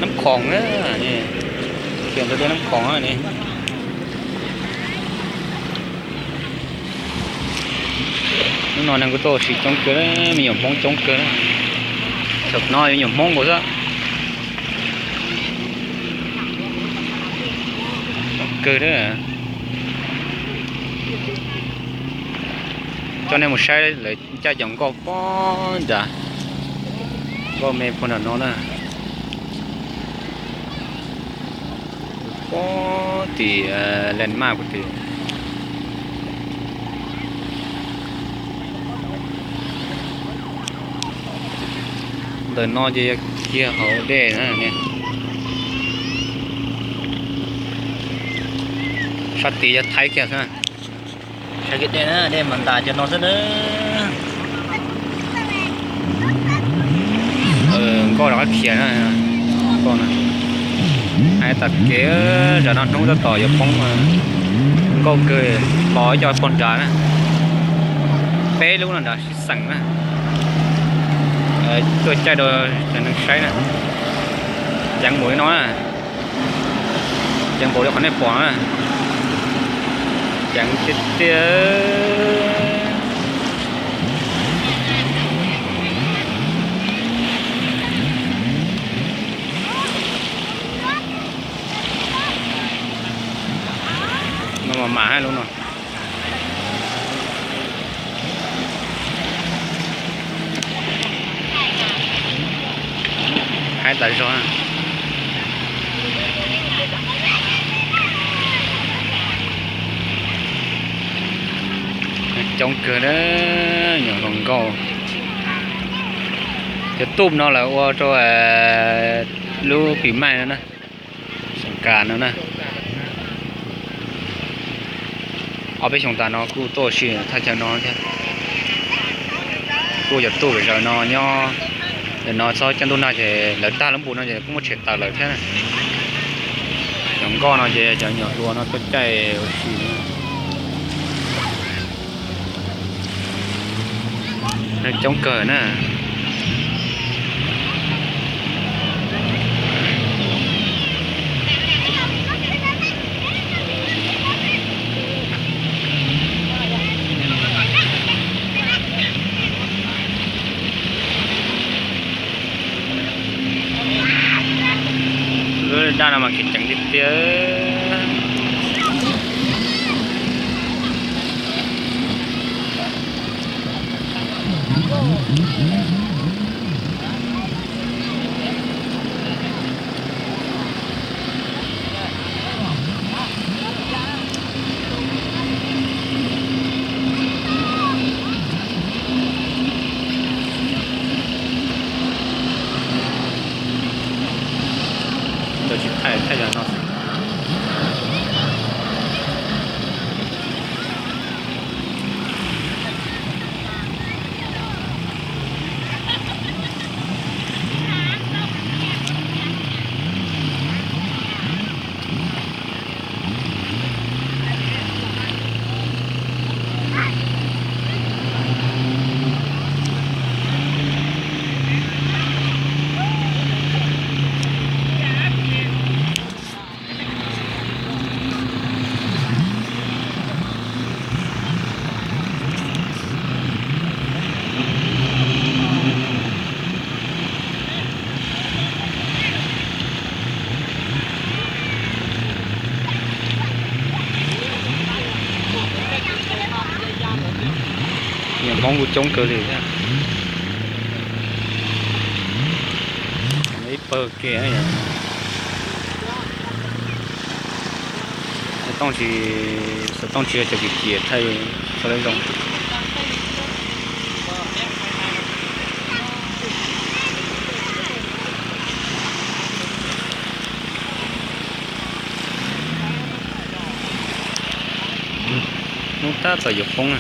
Nab Khoom na, kiag ntawd dej Nab Khoom ne. Hnub no neeg kuj tuaj ua si coob kawg, me nyuam Hmoob coob kawg. Thaum no me nyuam Hmoob nkaus xwb. Coob kawg. Coj nej mus saib lawv caij cov nkoj pob nrad, nkoj me puag nram no na. Pob tim landmark puag tim. Ntawm no ces yog kiag hauv dej na. Sab tid yog Thaib kiag xwb. Saib kiag dej na, dej mas ntas cov no xwb na. Nkoj rov qab khiav na. Hais tas kev zam no hnub tab tom yuav poob, nkoj kawg, los ib co pog nrad na. Peb lub no nrad sib xeem na. Tuaj caij rau cov neeg saib na. Ceev npaum li no na. Ceev npaum li qhov nej pom na. Ceev tiag tiag. No mas mam hais lus no. Hais tas zog. Coob kawg na, nyuam hluas nkauj. Cov tub no lawv ua rau lub pis maij no na, xeem kas no na. Ob peb xyoos tas no kuj tuaj ua si thaj chaw no thiab. Kuj cov tub zaws no nyob, zaws no txog caij ntuj nag ces lawv tag lub npus no ces kuj muab tshem tawm lawm thiab. Cov nkoj no ces cov nyuam hluas no tuaj caij ua si. Neeg coob kawg na. Lub daj no mas kev ceev tiag tiag. Tsis thaij, thaij yog no xwb. Niam Hmoob kuj coob kawg li thiab. Ib pawg ke, xov tooj tsis, xov tooj tsis yog cov kim ciam thaij txhua lub zoo. Hnub tab tom yuav poob na.